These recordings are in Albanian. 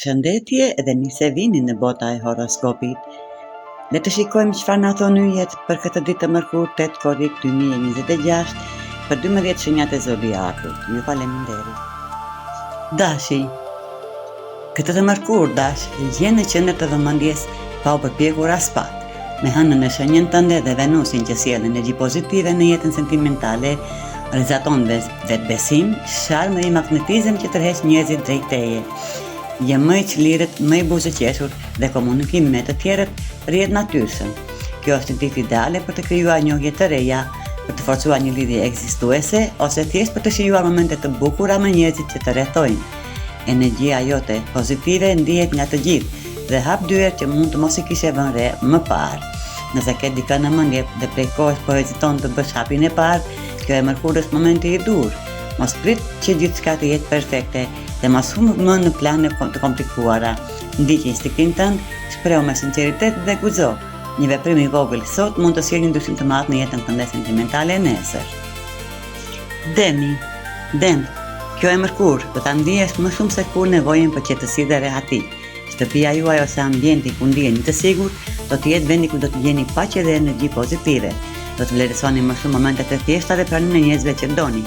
Përshëndetje dhe mirë se vini në bota e horoskopit. Le të shikojmë çfarë na thonë yjet për këtë ditë të mërkurë 8 korrik 2026 për 12 shenjat e zodiakut. Ju faleminderit. Dashi. Këtë të mërkurë, Dash, je në qendër të vëmendjes pa u përpjekur aspak. Me hënën në shenjën tënde dhe Venusin që sjell energji pozitive në jetën sentimentale, rrezaton vetëbesim, sharm dhe një magnetizëm që tërheq njerëzit drejt teje. Je më i çlirët, më i buzëqeshur dhe komunikimi me të tjerët rrjedh natyrshëm. Kjo është një ditë ideale për të krijuar njohje të reja, për të forcuar një lidhje ekzistuese ose thjesht për të shijuar momente të bukura me njerëzit që të rrethojnë. Energjia jote pozitive ndihet nga të gjithë dhe hap dyer që mund të mos i kishe vënë re më parë. Nëse ke dikë në mendje dhe prej kohësh po heziton të bësh hapin e parë, Kjo e mërkurë është momenti i duhur. Mos prit që gjithçka të jetë perfekte dhe mos humb më në plane të komplikuara. Ndiq instinktin tënd, shprehu me sinqeritet dhe guxo. Një veprim i vogël sot mund të sjellë një ndryshim të madh në jetën tënde sentimentale nesër. Demi, Dem, kjo e mërkurë do ta ndiesh më shumë se kurrë nevojën për qetësi dhe rehati. Shtëpia juaj ose ambienti ku ndiheni të sigurt do të jetë vendi ku do të gjeni paqe dhe energji pozitive. Do të vlerësoni më shumë momentet e thjeshta dhe praninë e njerëzve që doni.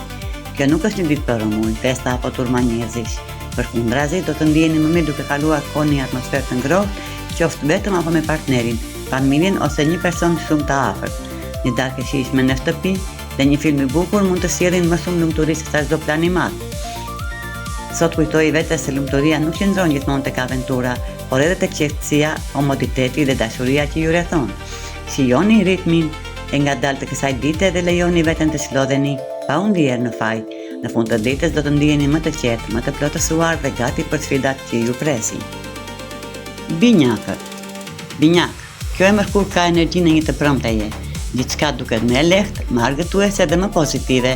Kjo nuk është një ditë për rrëmujë, festa apo turma njerëzish. Përkundrazi, do të ndiheni më mirë duke kaluar kohë në një atmosferë të ngrohtë, qoftë vetëm apo me partnerin, familjen ose një person shumë të afërt. Një darkë e shijshme në shtëpi dhe një film i bukur mund të sjellin më shumë lumturi sesa çdo plan i madh. Sot kujtoji vetes se lumturia nuk qëndron gjithmonë tek aventura, por edhe tek qetësia, komoditeti dhe dashuria që ju rrethon. Shijoni ritmin e ngadaltë të kësaj dite dhe lejoni veten të çlodheni pa u ndier në faj. Në fund të ditës do të ndiheni më të qetë, më të plotësuar dhe gati për sfidat që ju presin. Binjakët. Binjakë, Kjo e mërkurë ka energjinë e një të premteje. Gjithçka duket më e lehtë, më argëtuese dhe më pozitive.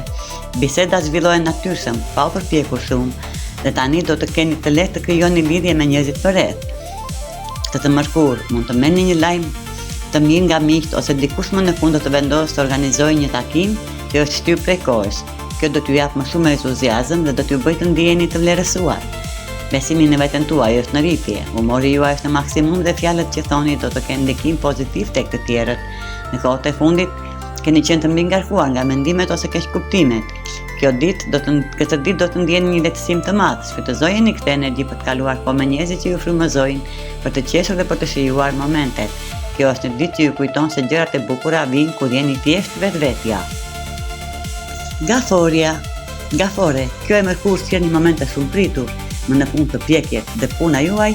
Bisedat zhvillohen natyrshëm, pa u përpjekur shumë, dhe tani do të keni të lehtë të krijoni lidhje me njerëzit përreth. Këtë të mërkurë, mund të merrni një lajm të mirë nga miqtë ose dikush më në fund do të vendosë të organizojë një takim që është shtyrë prej kohësh. Kjo do t'ju japë më shumë entuziazëm dhe do t'ju bëjë të ndiheni të vlerësuar. Besimi në veten tuaj është në rritje, humori juaj është në maksimum dhe fjalët që thoni do të kenë ndikim pozitiv tek të tjerët. Në kohët e fundit, keni qenë të mbingarkuar nga mendimet ose keqkuptimet. Kjo ditë do të këtë ditë do të ndjeni një lehtësim të madh. Shfrytëzojeni këtë energji për të kaluar kohë me njerëzit që ju frymëzojnë, për të qeshur dhe për të shijuar momentet. Kjo është një ditë që ju kujton se gjërat e bukura vijnë kur jeni thjesht vetvetja. Gaforja Gafore, kjo e mërkurë sjell një moment të shumëpritur, më në fund përpjekjet dhe puna juaj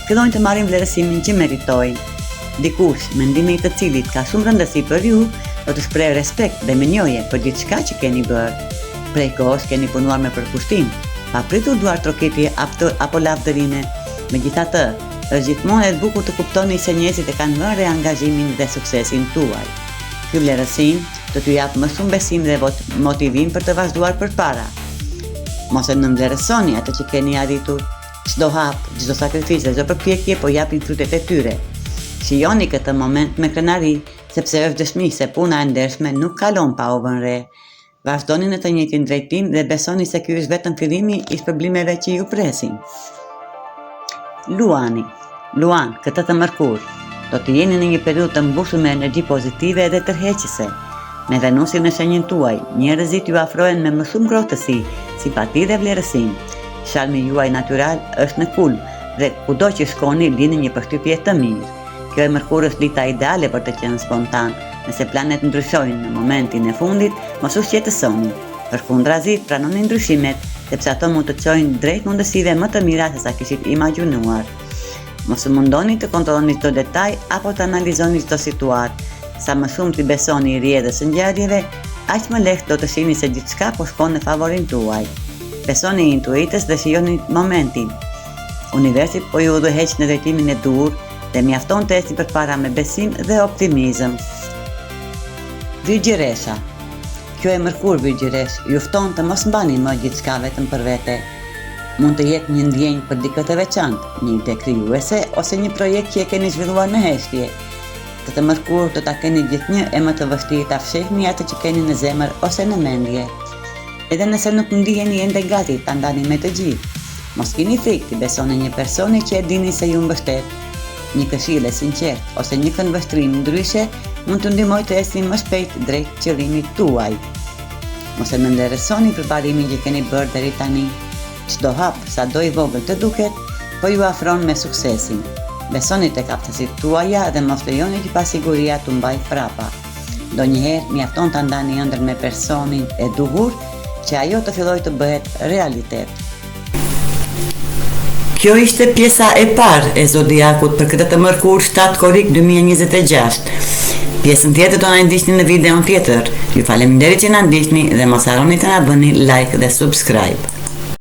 fillojnë të marrin vlerësimin që meritojnë. Dikush, mendimi i të cilit ka shumë rëndësi për ju, do të shprehë respekt dhe mirënjohje për gjithçka që keni bërë. Prej kohësh keni punuar me përkushtim, pa pritur duartrokitje apo lavdërime. Megjithatë, është gjithmonë e bukur të kuptoni se njerëzit e kanë vënë re angazhimin dhe suksesin tuaj. Ky vlerësim do t'ju japë më shumë besim dhe motivim për të vazhduar përpara. Mos e nënvlerësoni atë që keni arritur. Çdo hap, çdo sakrificë dhe çdo përpjekje po japin frytet e tyre. Shijoni këtë moment me krenari, sepse është dëshmi se puna e ndershme nuk kalon pa u vënë re. Vazhdoni në të njëjtin drejtim dhe besoni se ky është vetëm fillimi i shpërblimeve që ju presin. Luani, Luan, këtë të mërkurë, do të jeni në një periudhë të mbushur me energji pozitive dhe tërheqëse. Me Venusin në shenjën tuaj, njerëzit ju afrohen me më shumë ngrohtësi, simpati dhe vlerësim. Sharmi juaj natyral është në kulm dhe kudo që shkoni lini një përshtypje të mirë. Kjo e mërkurë është dita ideale për të qenë spontan. Nëse planet ndryshojnë në momentin e fundit, mos u shqetësoni. Përkundrazi, pranoni ndryshimet, sepse ato mund të çojnë drejt mundësive më të mira sesa kishit imagjinuar. Mos u mundoni të kontrolloni çdo detaj apo të analizoni çdo situatë. Sa më shumë t'i besoni rrjedhës së ngjarjeve, aq më lehtë do të shihni se gjithçka po shkon në favorin tuaj. Besoni intuitës dhe shijoni momentin. Universi po ju udhëheq në drejtimin e duhur dhe mjafton të ecni përpara me besim dhe optimizëm. Virgjëresha Kjo e mërkurë Virgjëreshë, ju fton të mos mbani më gjithçka vetëm për vete. Mund të jetë një ndjenjë për dikë të veçantë, një ide krijuese ose një projekt që e keni zhvilluar në heshtje. Këtë të mërkurë do ta keni gjithnjë e më të vështirë ta fshehni atë që keni në zemër ose në mendje. Edhe nëse nuk ndiheni ende gati ta ndani me të gjithë. Mos kini frikë t'i besoni një personi që e dini se ju mbështet. Një këshillë e sinqertë ose një këndvështrim ndryshe mund t'ju ndihmojë të ecni më shpejt drejt qëllimit tuaj. Mos e nënvlerësoni përparimin që keni bërë deri tani. Çdo hap, sado i vogël të duket, po ju afron me suksesin. Besoni tek aftësitë tuaja dhe mos lejoni që pasiguria t'ju mbajë prapa. Ndonjëherë mjafton ta ndani ëndrrën me personin e duhur që ajo të fillojë të bëhet realitet. Kjo ishte pjesa e parë e Zodiakut për këtë të mërkurë 7 korrik 2026. Pjesën tjetër do na ndiqni në videon tjetër. Ju faleminderit që na ndiqni dhe mos harroni të na bëni like dhe subscribe.